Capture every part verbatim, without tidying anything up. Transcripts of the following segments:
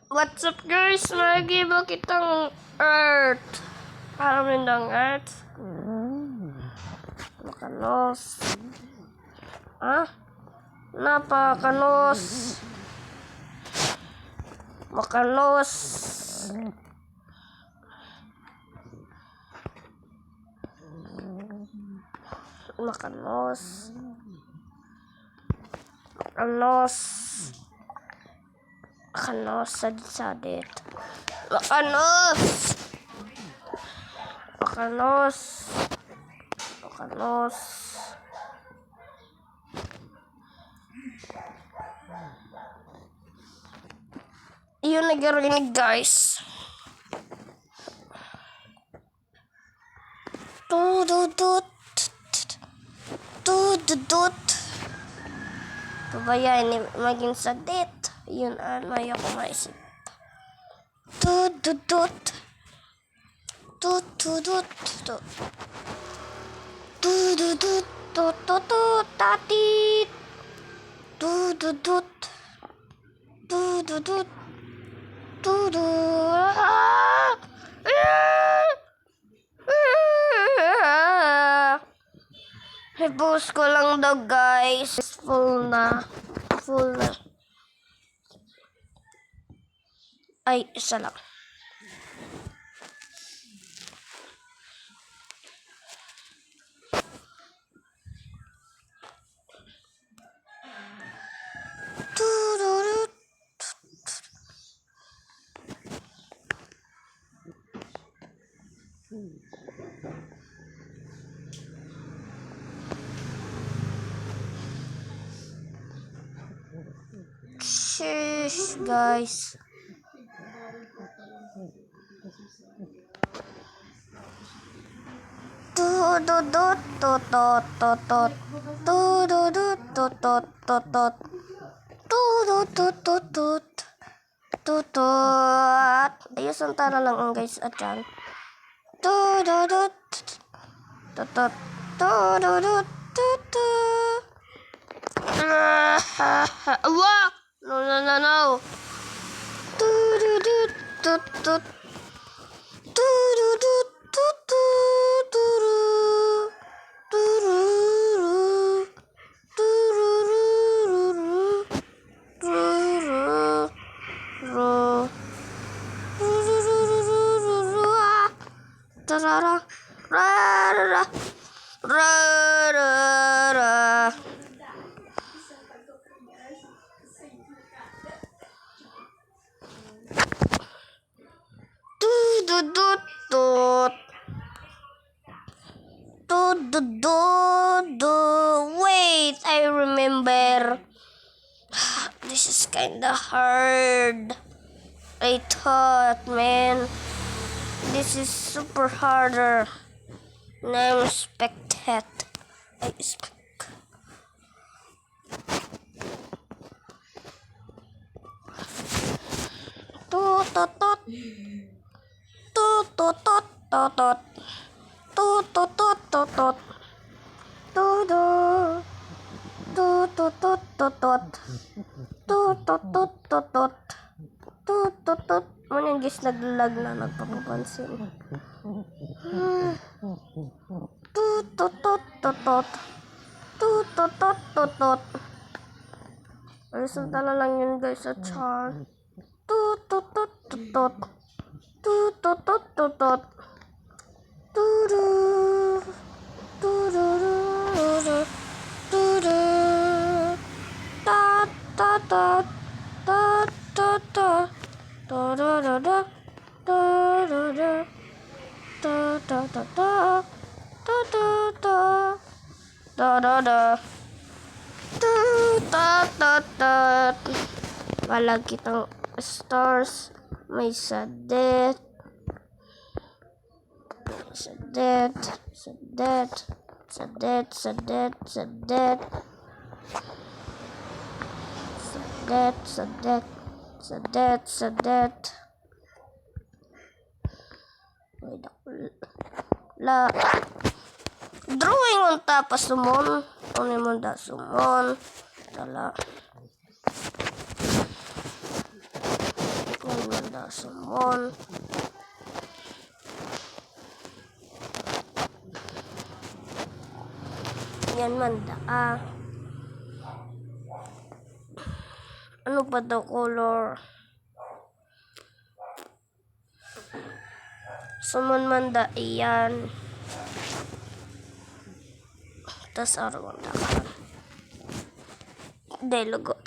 What's up, guys? Mag-iba kitang earth. Aram nindang earth? Makanos. Ah? Napakanos. Makanos. Makanos. Makanos. Makanos, sadit-sadit. Makanos. Makanos. Makanos. Iyon nagirinig, guys. Tududut. Tududut. Pabayaan ni magin sadit. Yun ang mayo ko maisip. Tududut. Tutudut. Tu-, tududut. Tututut. Tatit. Tududut. Tududut. Tudu. Ah! Ah! Hibos ko lang daw, guys. Full na. Full na. Ay, isa lang. Tururut. Sheesh, guys. Tududut, tutut, tutut. Tududut, tutut, tutut. Tududut, tutut, tutut. Tutut. Ayusan ta na lang ang guys at yan. Tududut. Tutut. Tududut, tutut. Awa! No, no, no, no. Tududut, tutut. Tududut, tutut, turu. Tururu. Tururururu. Ruru. Rururururu. Ah. Tarara. Rarara. Rarara. Tududutut. Tudududut. Wait, I remember. This is kinda hard. I thought, man. This is super harder. Than I expected. I expect. Tututut. Tututut, tutut. Tututut, tutut. Tudu. Tututut, tutut. Tututut, tutut. Tututut. Ngunyan, guys, naglalag na, nagpapapansin. Ah. Tututut, tutut. Tututut, tutut. Horizontal na lang yun, guys, at saka tututut, tutut. Tututut, tutut. Tudu. Tudururu. Tudu. Ta, ta, ta. Ta, ta, ta. Tudududu. Tududu. Tu, tu, tu, tu. Tu, tu, tu. Tu, tu, tu. Tu, ta, ta, ta. Wala kitang stars. May sadet. Sadet. Sadet. Sadet, sadet, sadet. Sadet, sadet. Sadet, sadet. May dakula. Drawing unta pa sumon. Ano mo da sumon? Dala. Yan, Summon. Yan man, da, ah. Ano pa daw color? Summon man da iyan. Tas araw ang dakan. Dahil lagot.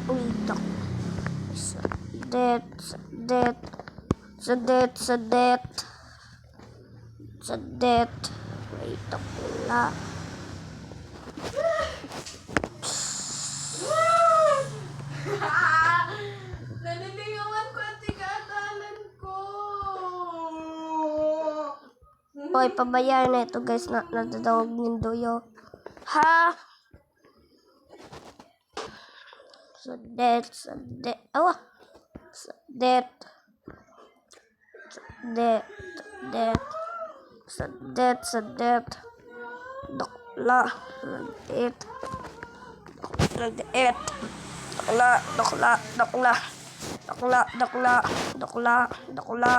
Uy, tak. Sa det, sa det. Sa det, sa det. Sa det. May takla. Naliligawan ko ang tigadalan ko. Hoy, pabayaan na ito, guys, na nadadangog nindo yo. Ha? Sa det, sa det, awa. Sa det. Sa det, sa det. Sa det, sa det. Dakla, sa det. Sa det. Dakla, dakla, dakla. Dakla, dakla, dakla, dakla.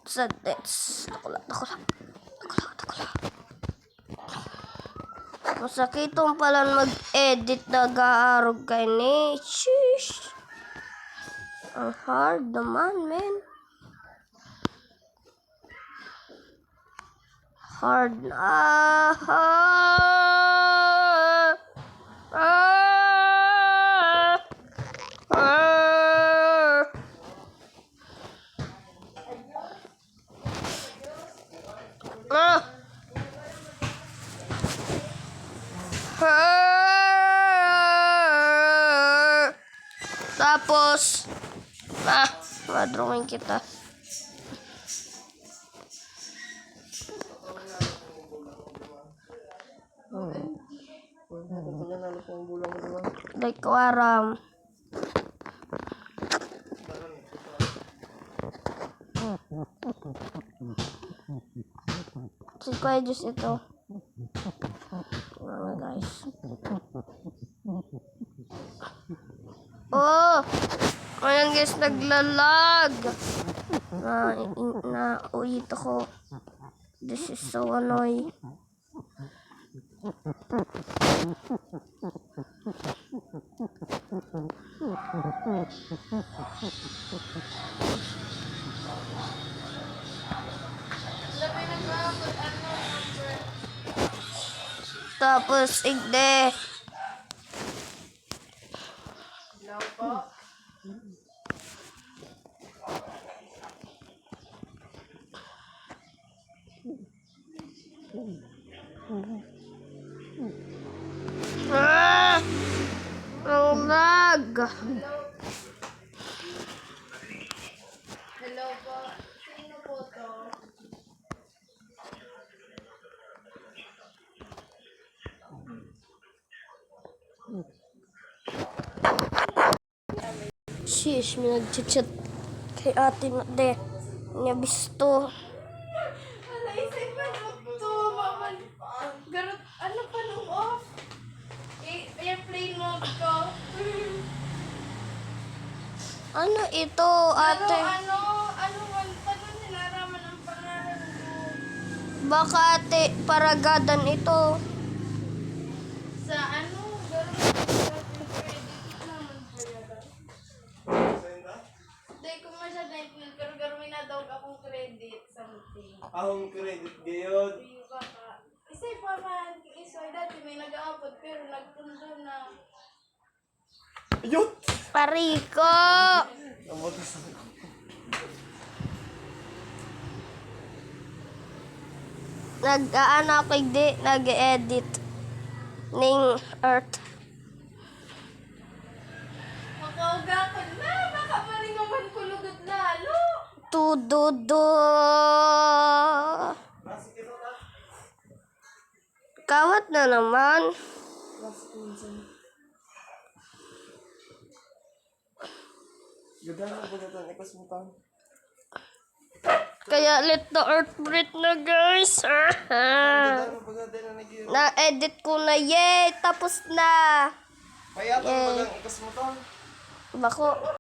Sa det. Dakla, dakla. Dakla, dakla. Masakiton palan mag-edit, nag-aarog kaini. Sheesh. Ang hard naman, men. Hard. Ah, ah, ah, ah. Ah. Ah. Tapos, ah, madrawing kita. Like ko aram. Si Kuya Diyos ito. Mga guys. Oh! Ayan guys, naglalag. Na, na, ulit ako. This is so annoying. Tapos, igde. Ah! Ang lag! Hello po. Sino po to? Shish, may nagchat-chat kay ate na de. Niya bisto. Wala, isip pa nung to, maman. Garot, ano pa nung off? I-, airplane mode ko. Ano ito, ate? Ano, ano, ano man, paano nilaraman ang pangalan ko? Baka, ate, paragadan ito. Sa ano, garot, credit naman talaga. Dahil ko masyado na-feel, pero, pero may natawag akong credit, something. Akong credit gayon. Yung baka, isa pa man, isa dati may nag-aapod, pero nagpundo na. Ayot! Pariko! Nabutas ako. Nag-aano ako, hindi, nag-edit ning earth. Makauga ko na, baka malingawan ko lugod lalo. Tududo. Kawat na naman. Gagana ba na ito? Ipas mo pa. Kaya let the earth breathe na, guys. Ano ba, dahil na nag- Na-edit ko na. Yay! Tapos na. Kaya ito, Yay. Bagang, ikas mo to. Bako.